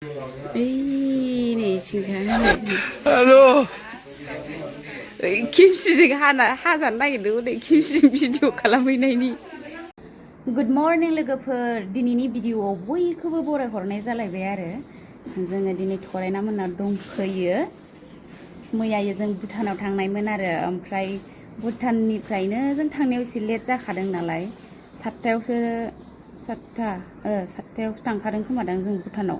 नै सिंसा हेल' खेमसिजों हाजानो नागिरदों नै खेमसिजों भिडिअ खालामहैनायनि गुड मर्निं लोगोफोर दिनैनि भिडिअआव बयखौबो बरायहरनाय जालायबाय आरो जोङो दिनै थरायना मोनना दंफैयो मैयायो जों भुटानाव थांनायमोन आरो ओमफ्राय भुटाननिफ्रायनो जों थांनायाव एसे लेट जाखादों नालाय सातथायावसो थांखादों खोमादां जों भुटानाव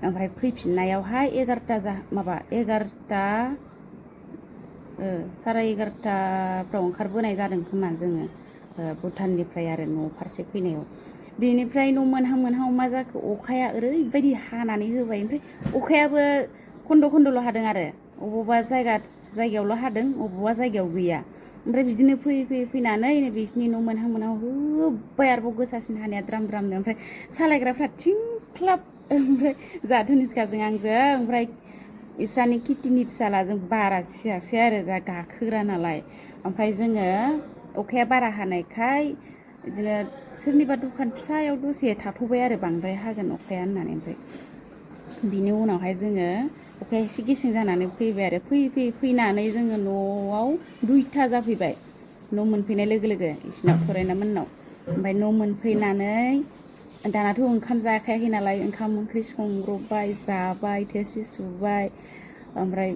ओमफ्राय फैफिननायावहाय 11ता साराय 11टाफ्राव ओंखारबोनाय जादों खोमा जोङो भुटाननिफ्राय आरो न' फारसे फैनायाव बेनिफ्राय न' मोनहां मा जाखो अखाया ओरैबायदि हानानै होबाय ओमफ्राय अखायाबो खन्द'-खन्द'ल' हादों आरो अबावबा जायगायावल' हादों अबावबा जायगायाव गैया ओमफ्राय बिदिनो फैनानै बिसिनि न' मोनहां होबाय आरोबाव गोसासिन हानाया द्राम-द्रामनो ओमफ्राय सालायग्राफ्रा थिंख्लाब ओमफ्राय जोंहा धनिस्काजों आंजों ओमफ्राय इस्रानि किटिनि फिसालाजों बारा सियासै आरो जा गाखोग्रा नालाय ओमफ्राय जोङो अखाया बारा हानायखाय बिदिनो सोरनिबा दखान फिसायाव दसे थाथ'बाय आरो बांद्राय हागोन अखाया होननानै ओमफ्राय बिनि उनावहाय जोङो अखाया एसे गेसें जानानै फैबाय आरो फैनानै जोङो न'आव 2ता जाफैबाय न' मोनफैनाय लोगो इसिनाव फरायना मोननाव ओमफ्राय न' मोनफैनानै दानाथ' ओंखाम जाखायाखै नालाय ओंखाम ओंख्रि संब्रबबाय जाबाय थोरसि सुबाय ओमफ्राय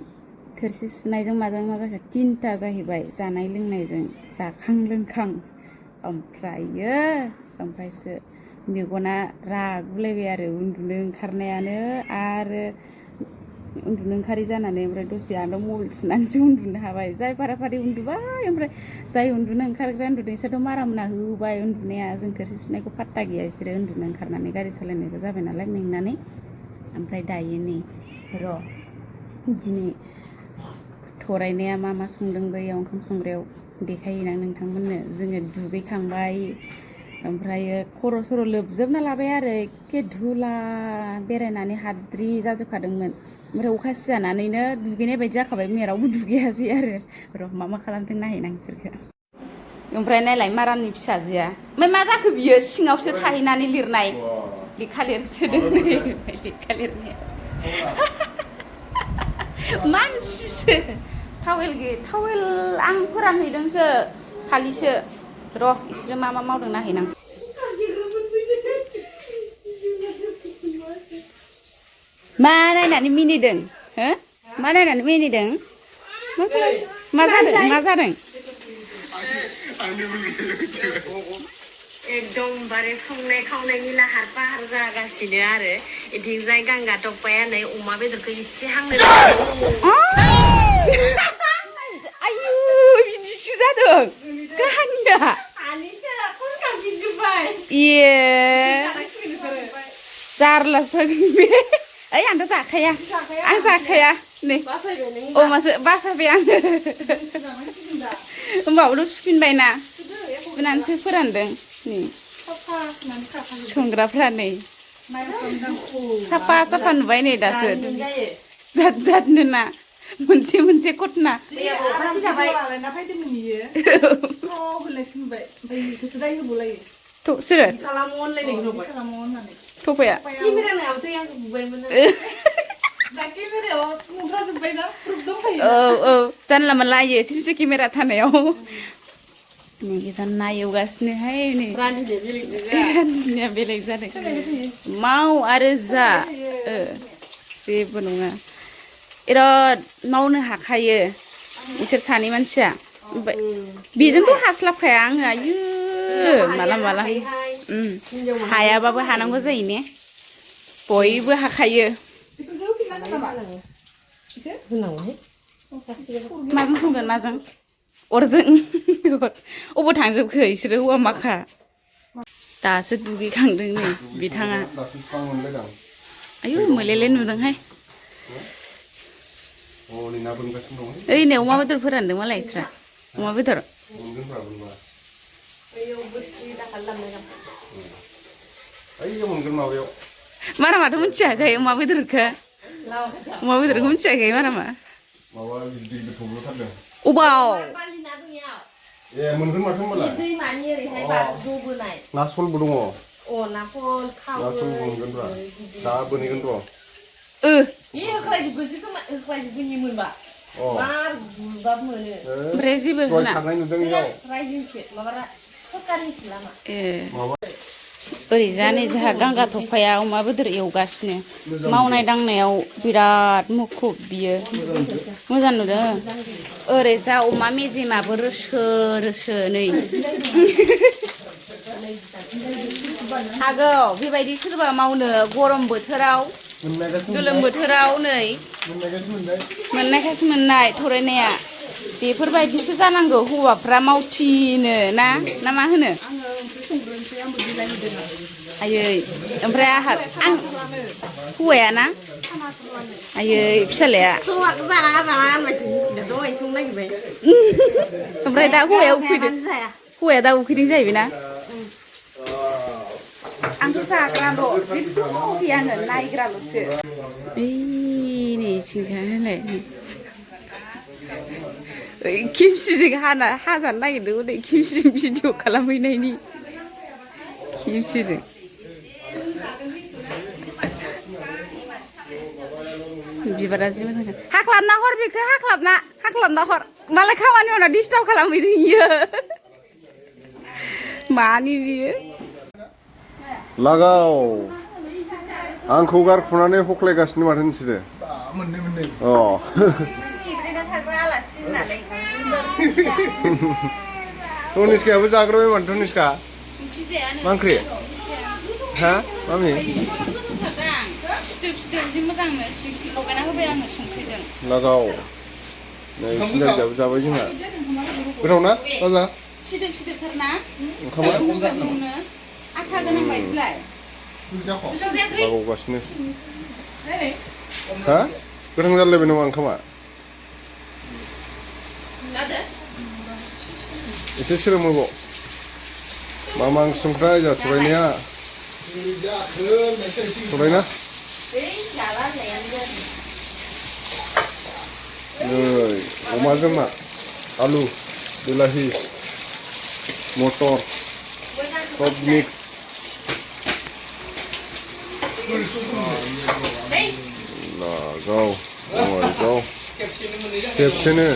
थोरसि सुनायजों माजों मा जाखो 3ता जाहैबाय जानाय लोंनायजों जाखां लोंखां ओमफ्रायसो मेगना रागुलायबाय आरो उन्दुनो ओंखारनायानो आरो उन्दुनो ओंखारि जानानै ओमफ्राय दसे आरो मबाइल थुनानैसो उन्दुनो हाबाय जाय फारा-फारि उन्दुबाय ओमफ्राय जाय उन्दुनो ओंखारग्रा उन्दुदों इसोरथ' मारा मोना होबाय उन्दुनाया जों थोरसि सुनायखौ पात्ता गैया इसोरो उन्दुनो ओंखारनानै गारि सालायनायबो जाबाय नालाय मेंनानै ओमफ्राय दायो नै दिनै थरायनाया मा संदों बैयाव ओंखाम संग्रायाव देखायहैनां नोंथांमोननो जोङो दुगैखांबाय ओमफ्रायो खर' सर' लोबजोबना लाबाय आरो एखे धुला बेरायनानै हाद्रि जाजोबखादोंमोन ओमफ्राय अखा सिजानानैनो दुगैनाय बायदि जाखाबाय मैया रावबो दुगैयासै आरो र' मा खालामदों नायहैनां बिसोरखौ ओमफ्राय नायलाय मारामनि फिसाजोआ ओमफ्राय मा जाखो बियो सिङावसो थाहैनानै लिरनाय लेखा लिरसोदों लेखा लिरनाया मानसिसो थावेल आं फोरानहैदोंसो फालिसो र' बिसोरो मा मावदों नायहैनां मा नायनानै मिनिदों हो मा नायनानै मिनिदों मा जादों एकदमबारे संनाय खावनायनि लाहार फाहार जागासिनो आरो इथिंजाय गांगा टप्पाया नै अमा बेदरखौ इसे हांनो आयु बिदिसो जादों काहानिया जारलासो बे ओइ आंथ' जाखाया आं जाखाया नै अमासो बासायबाय आङो होमबाबोथ' सुफिनबायना सुफिननानैसो फोरानदों नै संग्राफ्रा नै साफा नुबाय नै दासो जाद ना मोनसे घटना सोरो थफाया औ जानला मोनला आयो सिसि केमेरा थानायाव नै गोजान नायगासिनोहाय नै रानिया बेलेग जादों माव आरो जा जेबो नङा बिराद मावनो हाखायो इसोर सानै मानसिया ओमफ्राय बेजोंथ' हास्लाबखाया आङो आयु माला हायाबाबो हानांगौ जायो ने बयबो हाखायो माजों संगोन माजों अरजों अबाव थांजोबखो इसोरो हौवा माखा दासो दुगैखांदों नै बिथाङा आयु मोलेले नुदोंहाय ओइ नै अमा बेदर फोरानदों मालाय इसोरा अमा बेदर मारामाथ' मिथियाखै अमा बेदरखौ मिथियाखै मारामा अबाव मोनगोन माथो होनबालाय दैमानि ओरैहाय बारज'बोनाय ना सलबो दङ ना सल खावै मोनगोन दा बोनहैगोन र' Iya kelajubku sih kelajubku nyimun mbak. Mar gulbab mono. ओमफ्राय जेबो होना सारनाय नुदों इयाव रायजोंसो माबा सरकारिसो लामा. ओरैजा नै जोंहा गांगा थफाया अमा बेदर एवगासिनो मावनाय दांनायाव बिराद मुखुब बियो मोजां नुदों ओरैजा अमा मेजेमाबो रोसो रोसो नै हागौ बेबायदि सोरबा मावनो गरम बोथोराव गोलोम बोथोराव नै मोननायखासो मोननाय थरायनाया बेफोरबायदिसो जानांगौ हौवाफ्रा मावथिनो ना मा होनो आयै ओमफ्राय आं हौवाया ना आयै फिसालाया ओमफ्राय दा हौवाया उखैदों जाहैबाय ना आंथ' जाग्राल' जेबो मावाखै आङो नायग्राल'सो नै सिंसाहालाय ओइ खेमसिजों हाजानो नागिरदों नै खेमसिजों भिडिअ खालामहैनायनि खेमसिजों बिबारा जि मोजां हाख्लाबना हर बेखौ हाख्लाबना हर मालाय खामानि मावना डिस्टार्ब खालामहैदों इयो मानि बियो लागाव आंखौ गारखुनानै हख्लायगासिनो माथो नोंसोरो अ तनिष्कायाबो जाग्रोबाय माथो तनिष्का मा ओंख्रि हा मामि सिदोब जि मोजांनो लगायना होबाय आङो संख्रिजों लागाव नै सिनायजाबो जाबाय जोंहा गोथाव ना राजा सिदोबथार ना ओंखामा आथा गोनां बायदिलाय लागावगासिनो हा गोथां जालायबाय नामा ओंखामा एसे सोरोमोबाव मा ओंख्रि संख्रा जाथ'बायनाया थ'बायना नै अमाजों मा आलु बिलाहि मटर सब मिक्स लागाव खेबसेनो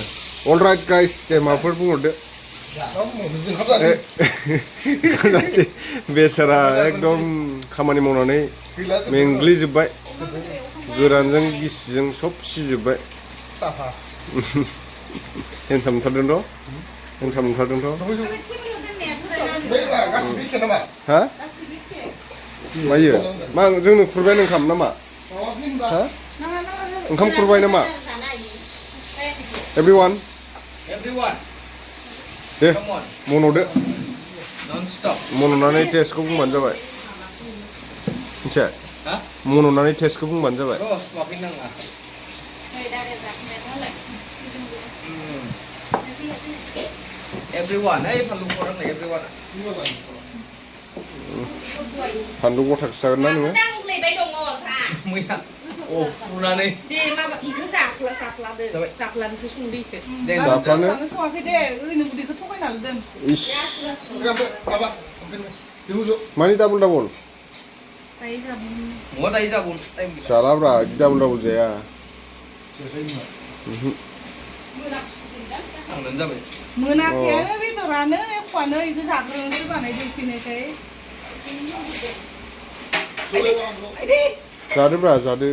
अल राइट गाइस दे माबाफोर बुंहरदो बेसारा एकदम खामानि मावनानै मेंग्लिजोब्बाय गोरानजों गिसिजों सब सिजोब्बाय हेन्डसाम नुथारदोंथ' हा मायो मा जोंनो खुरबाय ओंखाम नामा हा ओंखाम खुरबाय नामा एभरिवान दे मन'दो मन'नानै टेस्टखौ बुंबानो जाबाय मिथिया मन'नानै टेस्टखौ बुंबानो जाबाय everyone hey फानलु खौरां नै everyone फानलु गथाखौ जागोन ना नोङो दांलायबाय दङ सा मैया अ फुनानै दे माबा इखौ जाफ्लादोसो संदो इखो जाफ्लानो सङाखै दे ओरैनो उदैखौ थगायना लादों इस मानि डाबल मवा दायो जागौ जालाब्रा डाबल जाया थांनानै जाबाय मोनाखैयानो बेदरानो एख'आनो इखौ जाग्रोनोसो बानायदों फैनायखाय जादोब्रा जादो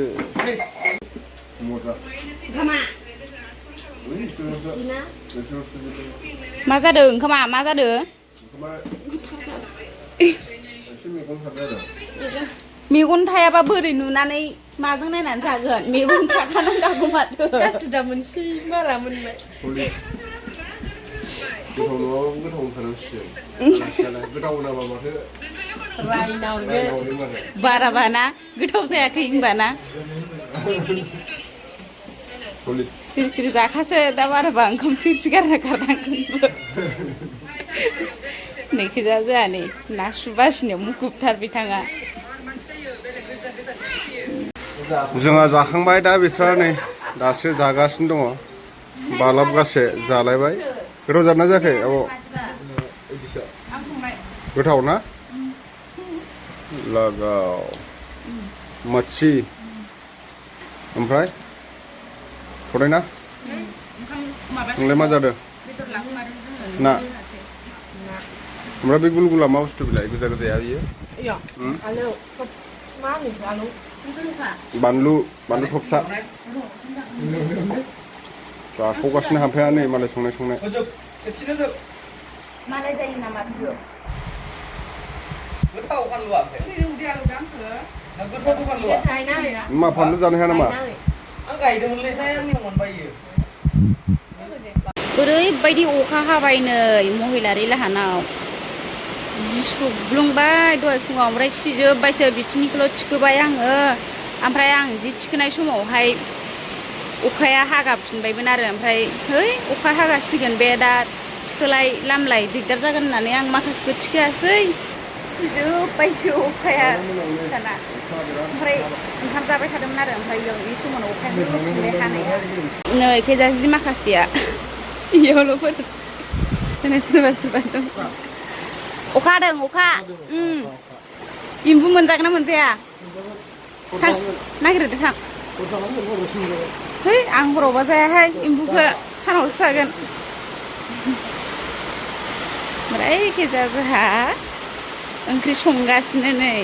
मा जादों ओंखामा मा जादों मेगन थायाबा बोरै नुनानै माजों नायनानै जागोन मेगन थाखानांगौ माथो गासै मोनसे बारा मोनबाय गोथाव नङाबाबो गोथाव मोनखानांसिगोन गोथाव होनाबा माथो बाराबाना गोथाव जायाखै होनबाना सिरि सिरि जाखासो दा बाराबा ओंखाम थोरसि गारना गारनांगोनबो नैखिजा जोंहा नै ना सुबासिनायाव मुखुबथार बिथाङा जोंहा जाखांबाय दा बिस्रा नै दासो जागासिनो दङ बालाबगासे जालायबाय गोथाव जादोंना जायाखै आब' गोथाव ना लगाव मच्छी ओमफ्राय थरायना ओंखाम माबा नोंलाय मा जादों बेदर लाखुमादों जोङो ना ओमफ्राय बे गुलगुला मा बुस्थु बिलाय गोजा गोजाया बियो Iya. Alo. Mana nih alo? बानलु थबसा जाख'गासिनो हामफाया नै मालाय संनाय होजोब खेबसेनो जोब मालाय जायो नामा बियो गोथाव फानलुआ Ini udah lu ganti. गोथाव फानलुआ Saya nanya. मा फानलु जानो हाया नामा आं गायदोंमोनलै साया आंनि मोनबायो ओरैबायदि अखा हाबाय नै महिलारि लाहानाव जि सुब्लुंबाय दहाय फुङाव ओमफ्राय सिजोबबायसो बिथिंनिखौल' थिखोबाय आङो ओमफ्राय आं जि थिखोनाय समावहाय अखाया हागाफिनबायमोन आरो ओमफ्राय है अखा हागासिगोन बे दा थिखोलाय लामलाय दिगदार जागोन होननानै आं माखासेखौ थिखोआसै सिजोबबायसो अखाया दाना ओमफ्राय ओंखाम जाबाय थादोंमोन आरो ओमफ्राय इयाव बे समावनो अखाया होफिनबाय हानाया नै एखेजा जि माखासेया इयावल' फोदों सोरबा सोरबा दं अखा हादों अखा एम्बु मोनजागोन ना मोनजाया थां नागिरदो थां है आं हरावबा जायाहाय एम्बुखौ सानावसो जागोन ओमफ्राय एखेजा जोंहा ओंख्रि संगासिनो नै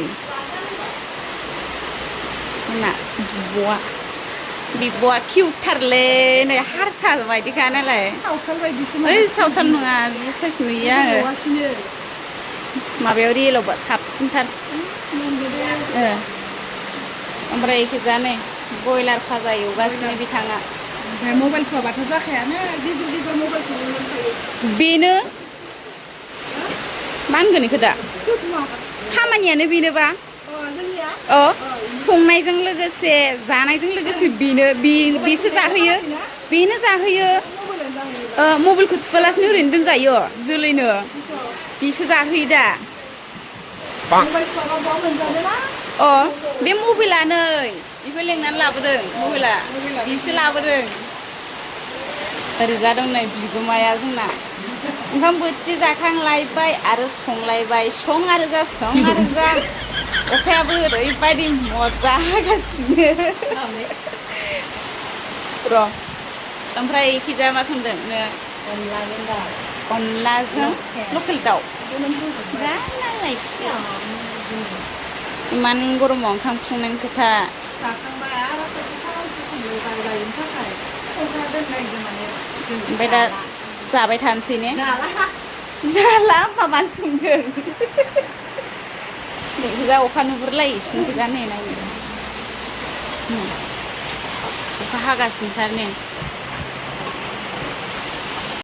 जोंना बिब'आ किउटथारलै नै हारसा बायदिखा नालाय Saudara bayi ओइ सावथाल नङा जि साइस नुयो आङो sini. माबायाव रियेलाव साबसिनथार ओमफ्राय एखेजा नै बयलार भाजा एवगासिनो बिथाङा Oke, mobile gua batas zakanya, di mobile gua. बेनो मा होनगोन बेखौ दा खामानियानो बेनोबा Oh, ini ya. अ संनायजों लोगोसे जानायजों लोगोसे बेसो जाहोयो बेनो जाहोयो मबाइलखौ थुफालासिनो ओरैनो दोनजायो जोलैनो बेसो जाहोयो दा Mobile gua bawa menjadi अ बे मबाइला नै बेखौ लेंनानै लाबोदों मबाइला बेसो लाबोदों ओरैजा दं नै बिगुमाया जोंना ओंखाम बोथिसे जाखांलायबाय आरो संलायबाय सं आरो जा अखायाबो ओरैबायदि मजा हागासिनो र' ओमफ्राय एखिजा मा संदों अनलाजों लकेल दाउ दा नांलायसो इमान गरमाव ओंखाम संनायनि खोथा जाखांबाय आरो सानसे साननै जालायनो थाखाय संना दोननायजों माने ओमफ्राय दा जाबाय थानोसै ने जाला माबानो संदों नैखिजा अखा नुहुरलायसिनो गोजा नै नायनो अखा हागासिनोथार नै